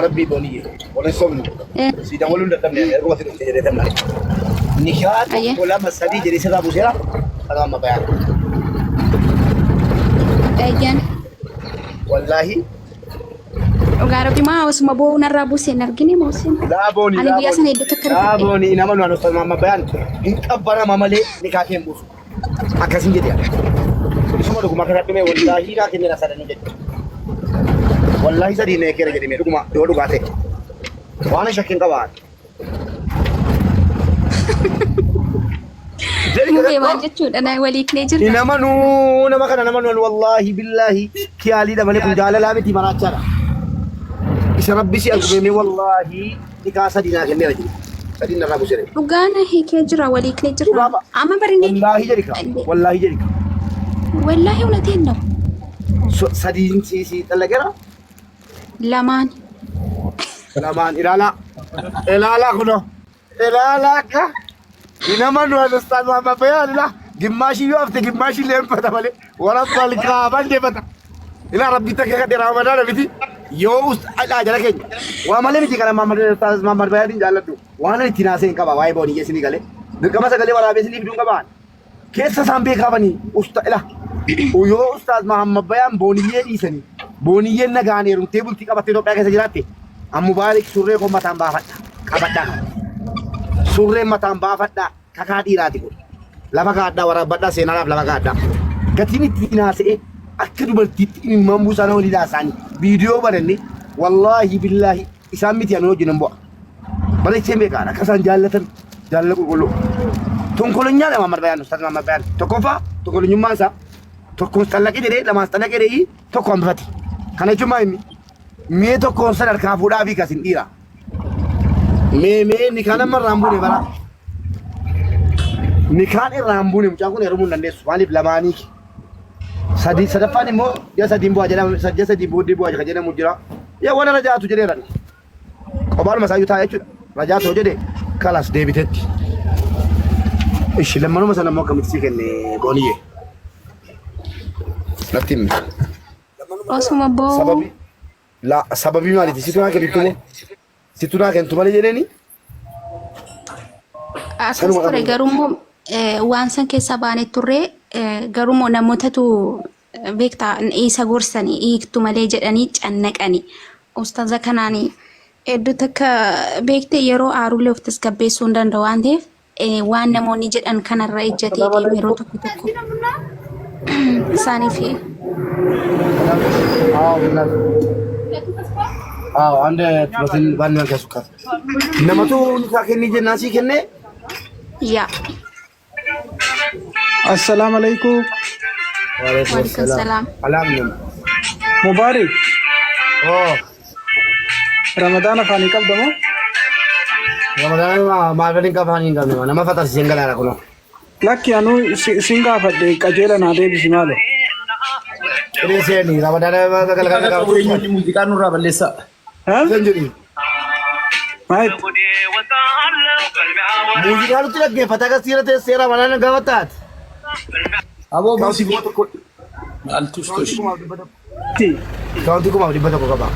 Rabbii booniyye. Wal hin sobnu. Si dawwaluun dadhabne ani erguma si dhufte jedhee tan malee. Nikaa tokko lama sadii jedhee sirraa buuseera. Kana amma bayaan. Eeyyan. Wallaahi. Dhugaa rabbi maa osuma boo'u narraa buuse hin argine moo isin? Laa boonii Ani laa guyyaa sana boonii. iddoo takka Laa rifadhe. boonii nama nu anusta amma bayaan hin qabbanama malee nikaa kee hin buusu. Akkasin jedhe ani. Isuma dhuguma kana dhumee wallaahi naa kennera sadanii jedhe. Wallaahi sadii nee kennera jedhame dhuguma yoo dhugaa ta'e. Waan shakkiin qaba. Jedhi Mubee maal kadhadhu. jechuudha na walii klee jirra. Hin amanuu nama kana nama nuun wallaahi billaahi kiyaaliidha malee kun jaalalaa miti maraachaadha. Isa rabbi si argumeemee wallaahi Nikaa sadii naa kenneera jedhe. Sadii narraa buuseera. Dhugaa na hiikee jira walii kee jira. Dhugaa ba. Amma barinee. Wallaahi jedhi kaa. Wallaahi jedhi kaa. Wallaahi unateen ነው. Sadiin si si xallaqeera. Lamaan. Lamaan ilaalaa. Ilaalaa kunoo. Ilaalaa akka. Hin amanu an ustaaz Muhammad Bayaan ilaa. Gimmaashii yoo hafte gimmaashii leenfata malee. Warra balqaaban deefata. Ilaa rabbi takka kadhe raamadaana miti. Yoo ust alaa jala keenya. Waa malee miti kana Muhammad ustaaz Muhammad Bayaatiin jaalladhu. Waan ani ittiin haasa'e hin qaba waa'ee booniyye isinii galee. Dirqama sagalee waraabee isinii fiduu hin qabaan. Keessa isaan beekaafanii usta ila. Yoo ustaaz Muhammad Bayaan booniyyee dhiisanii booniyyeen nagaan heerumtee bultii qabattee Itoophiyaa keessa jiraatte an Mubaarik surree koo mataan baafadha qabadhaa. Surreen mataan baafadhaa. Kakaa dhiiraati kun. Lafa kaa'adhaa waraabbadhaa seenaadhaaf lafa kaa'adhaa. Gatiin ittiin haasa'e akka dubartiitti imimmaan buusaa nama waliin haasa'anii viidiyoo bananne wallaahi billaahi isaan miti ani wajjin hin bu'a. Bareechee beekaan akka isaan jaallatan jaalala qulqulluu. Tonkolonyaadha Maamar Bayaan Ustaaz Maamar Bayaan. Tokkoffaa tonkolonyummaan isaa tokkoon xallaqee jedhee lamaas xallaqee jedhee tokko hambifate. Kana jechuun maal inni? Mee tokkoon san harkaa fuudhaa fi kasin dhiira. Mee mee nikaan amma irraa hin buune bara. Nikaan irraa hin buune mucaan kun heerumuu hin dandeessu. Maaliif lamaanii sadii sadaffaan immoo ji'a sadiin bu'aa jedhama ji'a sadii booddee bu'aa kan jedhamu jira. Yaa waan rajaatu jedheera. Qobaanuma isaayyuu taa'e jechuudha. Rajaatu jedhe kalas deebitetti. Ishi lammanuma sana immoo akkamitti sii kenne booniyyee. Natti himi. Osuma boo'u. Sababii La sababii maaliiti? Situ naa kennitu moo? Situ naa kennitu malee jedheeni? Akkas Sanuma ture qabna. garuu immoo waan san keessaa baanee turre garuu immoo namootatu beektaa isa gorsanii hiiktu malee jedhanii cannaqanii ustaaza kanaan hedduu takka beekte yeroo aarullee of tasgabbeessuu hin danda'u waan ta'eef waan namoonni jedhan kanarra ejjatee deema yeroo tokko tokko isaaniif Aw, አንድ በትን ባንድ መልክ ያሱካት Namatu nikaa kennii jennaan sii kennee yaa Assalamu alaikum. Waalaikum waalaikum salaam. salaam Alaam nama. Mubarak. Oh, Ramadaan afaanii qabda moo? Ramadaan maal fedhin qaba hin qabne nama fatarsiiseen galaana kunoo. Lakki anuu sin gaafadhe qajeela naa deebisi maalo. Qiree seeni Ramadaan galgala Qabu qabu. eenyuti muuziqaa nurraa balleessaa. Ha? Sen jedhi. Maayit? Muuziqaa nutti dhaggeeffata akka siira teessee Ramadaan gaafattaati. Aboo Kaawuntii buusi. 1000. Maaltu stoshi. Ti. Kaawuntii 1100 qaba.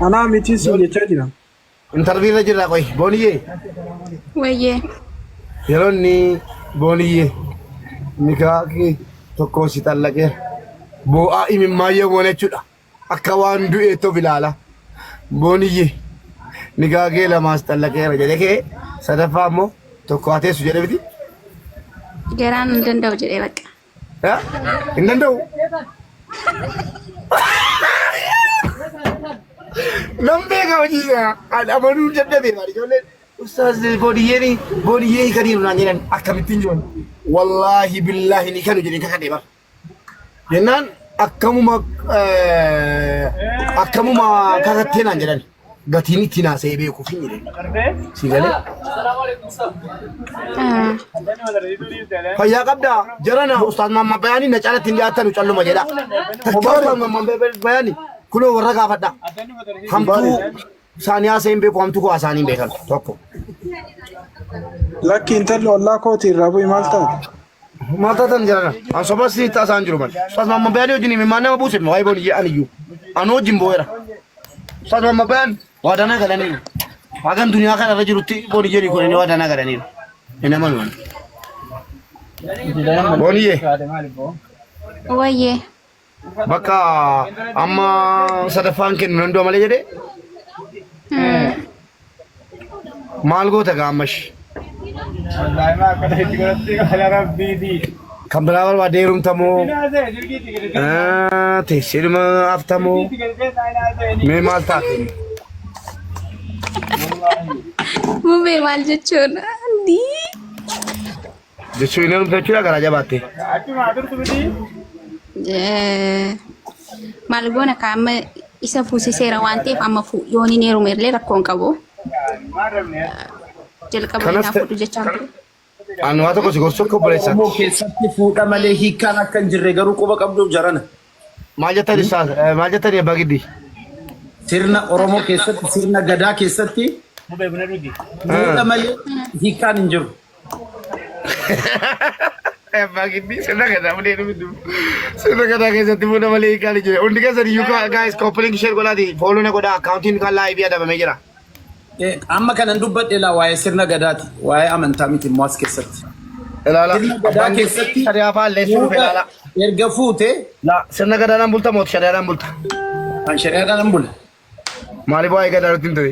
Anaa mitiin siin jechaa jira. Intarvii irra jirra qoy. Booniyyee. wayyee Yeroo inni booniyyee nikaa kee tokko si xallaqee boo'aa imimmaan yommuu jechuudha. Akka waan du'eetti of ilaala. Booniyyee nikaa kee lamaas xallaqeera jedhee kee sadaffaa immoo tokko haa teessu jedhee miti. Garaan hin danda'u jedhee bakka. Haa? Hin danda'u. Nan beeka hojii isaa. An amanuu dadhabe maal ijoolleen. Ustaaz boodiyyeen boodiyyee hiikaniiru naan jedhan akkamittiin jiran. Wallaahi billaahi ni kanu jedhee kakadhe bara. Jennaan akkamuma akkamuma kakattee naan jedhan. Gatiin ittiin haasa'ee beekuuf hin jedhan. Si galee? Fayyaa qabdaa jarana ustaaz Maamma Bayaanii na caalatti hin dhiyaattanu calluma jedha. Takka ustaaz Maamma Bayaanii kunoo warra gaafadha. Hamtuu isaanii haasa'ee hin beeku hamtuu koo haasa'anii hin beekan tokko. Lakki intalli ollaa kooti irraa bu'i maal taate? Maal taatan jarana? An soba si taasaan jiru malee. Ustaaz Maamma Bayaanii wajjin imimmaan nama buuse waa'ee booniyyee aniyyuu. Anuu wajjin boo'eera. Ustaaz Muhammad Bayaan waadanaa galaniiru. Hagan duniyaa kana irra jirutti booniyyeen kun inni waadanaa galaniiru. Hin amanu ani. Booniyyee Wayyee. bakka amma sadaffaan kennu nan du'a malee jedhee maal goota gaa ammash. Kan biraa barbaadee heerumtamoo teesseedhuma haftamoo mee maal taate? Mubee maal jechuun? Andii. Jechuun hin heerumte jechuudha garaa jabaatte. Maal goona ka amma isa fuusiseera waan ta'eef amma yoon hin heerume illee rakkoo hin qabu. Jalqaba Kanas naa ta'e fuudhu jechaan ture. ani waa tokko si gorsuu akka Oromoo obboleessaatti. keessatti fuudha malee hiikkaan akka hin jirre garuu quba qabduuf jarana. Maal jettan ustaaz? Maal jettani abbaa giddii? Sirna Oromoo keessatti sirna gadaa keessatti fuudha malee hiikkaan hin jiru. Abbaa giddii sirna gadaa malee namni jiru. Sirna gadaa keessatti fuudha malee hiikkaan hin jiru. Hundi keessan iyyuu guys copying share godhaati. Follow na godhaa. Akkaawuntiin kan live adabamee jira. Amma kanan dubbadhe laa waa'ee sirna gadaati. Waa'ee amantaa miti immoo as keessatti. Ilaala. Sirna gadaa Abbaan giddii keessatti shari'aa faalleessuu dhufe fuudha ilaala. erga fuute La sirna gadaadhaan bulta moo shari'aadhaan bulta? kan shari'aadhaan bula. Maaliif waa'ee gadaa nutti hin ta'e?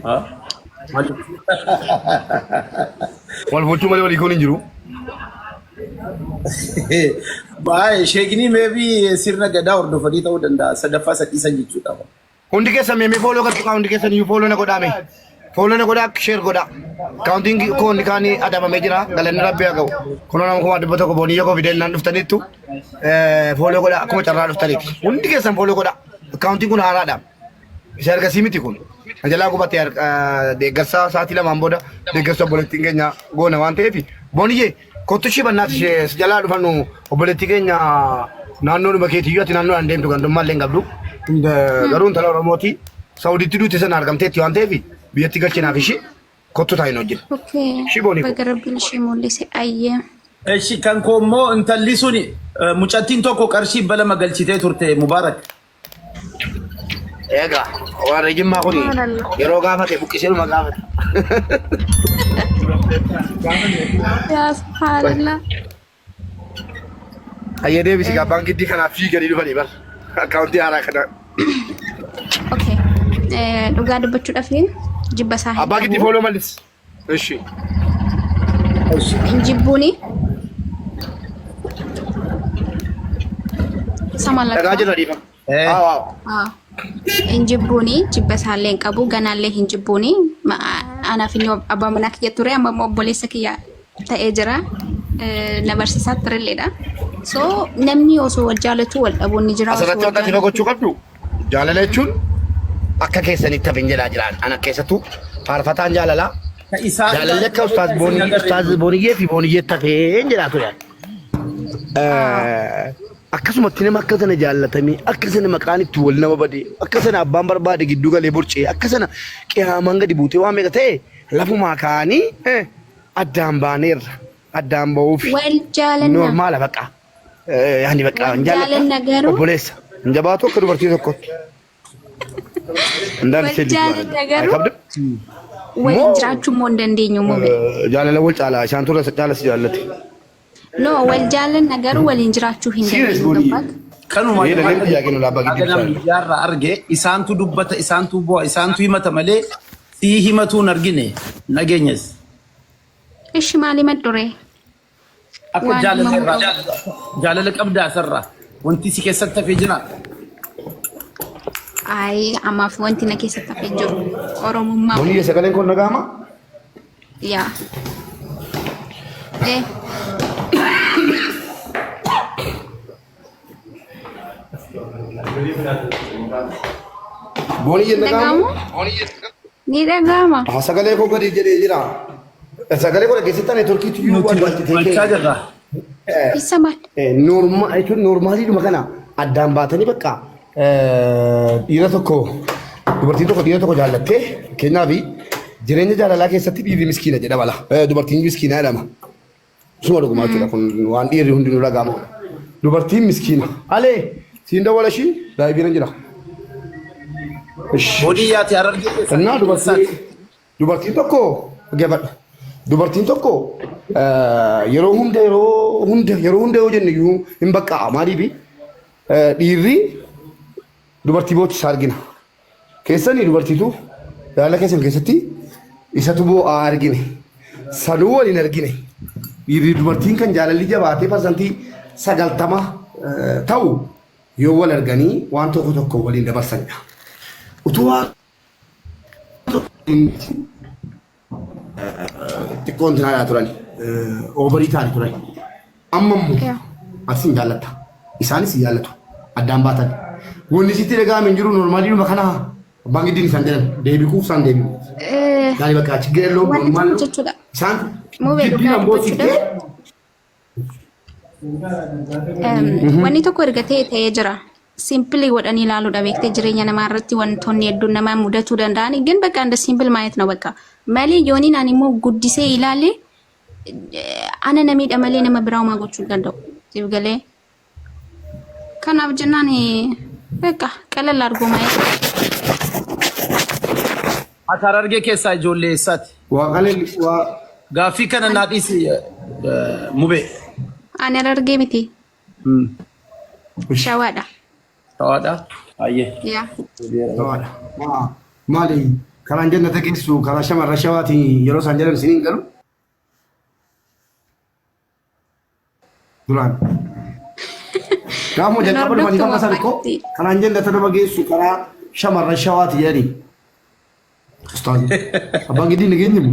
Wal bulchuu malee walii kun hin jiru. Baay'ee sheekni meebii sirna gadaa hordofanii ta'uu danda'a. Sadaffaa sadhiisan jechuudha. Hundi keessan mee mee fooloo galchu kaa hundi keessan iyyuu fooloo na godhaa mee. Fooloo na godhaa sheer godhaa. Kaawuntiin koo hundi kaanii adabamee jira galanni rabbi haa ga'u. Kunoo nama 100,000 booniyya koo fideen naan dhuftaniittu fooloo godhaa akkuma carraa dhuftaniiti. Hundi keessan fooloo godhaa. Akkaawuntiin kun haaraadha. Isa ergasii miti kun. Na jalaa gubate deeggarsa sa'aatii lamaan booda deeggarsa obboleettiin keenya goona waan ta'eef booniyyee kottu ishii bannaati ishee si jalaa dhufannu obboleettii keenya naannoodhuma keetiyyuu ati naannoodhaan deemtu gandummaa illee hin qabdu. Garuu intala Oromooti Saudiitti duute sana argamteetti waan ta'eef biyyatti galchinaaf ishii kottu taa'in hojjeta. Okay. Ishii boonii koo. Baga rabbiin ishee mul'ise. Ayyee. Eshi kan koo immoo intalli suni mucattiin tokko qarshii 200 galchitee turte Mubaarak. Egaa warri Jimmaa kun yeroo gaafate buqqisee dhuma gaafate. Yaa subhaanallah. Hayyee deebisi gaa abbaan giddii kanaaf fiiganii dhufanii bar. Akkaawuntii haaraa kana. Okay. Dhugaa dubbachuudhaaf jibba isaa hin Abbaa giddii qabu. fooloo mallis. Ishi. Hin jibbuuni. Isa Dhagaa mallattoo. jirra dhiifama. Eh. Haa haa. Ah. Hin jibbuuni jibba isaallee hin qabu ganaallee hin jibbuuni anaaf inni abbaa manaa kiyya ture amma immoo obboleessa kiyya ta'ee jira na barsiisaa turelleedha. So namni osoo wal jaalatu wal dhabuun ni jira osoo Asirratti wal wanta ati jaalatu. gochuu qabdu jaalala jechuun akka keessanitti hafin jedhaa jiraan. Ana keessattuu faarfataan jaalalaa Ka isaa jaalalli akka ustaaz Boonii ustaaz Booniyyee fi Booniyyeetti hafeen jedhaa ture. Akkasumatti nama akka sana jaallatamee akka sana maqaan itti wal nama badee akka sana abbaan barbaade gidduu galee borcee akka sana qiyaamaan gadi buutee waan meeqa ta'e lafumaa ka'anii addaan baaneerra addaan ba'uuf Wal jaalanna. normaala baqa. Yaani baqa Wal hin jaalladha jaalanna garuu obboleessa hin jabaatu akka dubartii tokkotti. Wal jaalanna garuu waliin jiraachuu immoo hin dandeenyu mube. Jaalala wal caalaa isaan turre caala si jaallate. No wal jaalanna garuu waliin jiraachuu hin Serious dandeenyu body. gabbaat. Kanuma Mee dhaleen biyyaa kennu laabbaa gidduu haga bishaan. namni miidiyaarraa arge isaantu dubbata isaantu bu'a isaantu himata malee sii himatuu hin argine nageenyas. Ishi maali madduree? Akka Waan jaalala himamu irraa qabu. jaalala qabdaa asirraa wanti si keessatti hafee jira. Ayi ammaaf wanti na keessatti hafee jiru Oromummaa Boniyye sagaleen kun dhaga'ama? yaa. Eh Boniyye dhaga'amu? dhaga'amu? Ni dhaga'ama. Ah, sagalee koo gadi jedhee jira. Sagalee koo dhageessittan neetworkiitu iyyuu Nuti adda citee dubbachaa kee. jirra. Isa maal? Norma jechuun normaaliidhuma kana addaan baatanii bakka dhiira tokko dubartiin tokko dhiira tokko jaallattee fakkeenyaaf jireenya jaalalaa keessatti dhiirri miskiina jedhama la dubartiin miskiina jedhama. Suma dhugumaa jechuudha kun waan dhiirri hundinuu dhaga'amudha. Dubartiin miskiina. Alee siin dawwala ishii daayibiin jira. Ish. Boodiyyaati Harargee keessaa. Innaa dubartii dubartiin tokko dhaggeeffadhu. Dubartiin tokko yeroo hunda yeroo hunda yeroo hunda yoo jenne iyyuu hin baqqa'a. Maaliif dhiirri dubartii boochisaa argina. Keessanii dubartiitu yaala keessan keessatti isatu boo'aa argine. Sanuu waliin argine. Dhiirri dubartiin kan jaalalli jabaatee 90% ta'u yoo wal arganii waan tokko tokko waliin dabarsanidha. Utuu waan xiqqoon tinaa turan oovarii ta'anii turan. Amma immoo ati sin jaallatta. Isaanis si jaallatu. Addaan baatan. Wanni sitti dhaga'ame hin jiru noormaaliidhuma kana abbaan giddiin isaan jedhan deebii kuufsaan deebi'u. Yaani bakka achi geelloo Wanti normaal tokko jechuudha. isaan Mubee giddiin dhugaa ammoo dubbachuudhaaf sittee Wanni tokko erga ta'e ta'ee jira. Simpilii godhanii ilaaluudha beektee jireenya namaa irratti wantoonni hedduun namaa mudatuu danda'an. Gin bakka anda simpil maayet ነው በቃ malee yooniin ani immoo guddisee ilaale ana na miidha malee nama biraa homaa gochuu hin danda'u. Siif galee. Kanaaf jennaan በቃ ቀለል አድርጎ ማየት Ati Harargee keessaa ijoollee eessaati? Waaqalee waa Gaaffii kana naa dhiisi mubee. Ani Harargee miti. Shawaadha. Shawaadha. Baay'ee. Yaa. Shawaadha. Maali karaan jannata geessu karaa shamarran shawaatiin yeroo isaan jedhan isiniin galu? Duraan. Gaafuma jalqaba dhufanii Hordoftu bakka sana ko baay'ee. karaan jannata nama geessu karaa shamarran shawaati jedhanii. Ustaazi. Abbaan gidii nageenyi mu.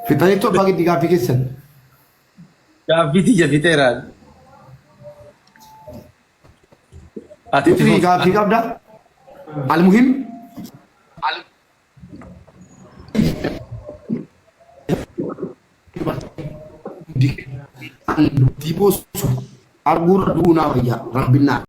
Fixaniittu abbaa gidii gaaffii keessan. Gaaffii tiyya fixeeraan. Ati itti Fixii fufi. gaaffii qabda. Almuhim. Dubartii boossu arguurra du'uu naa wayya rabbin naa.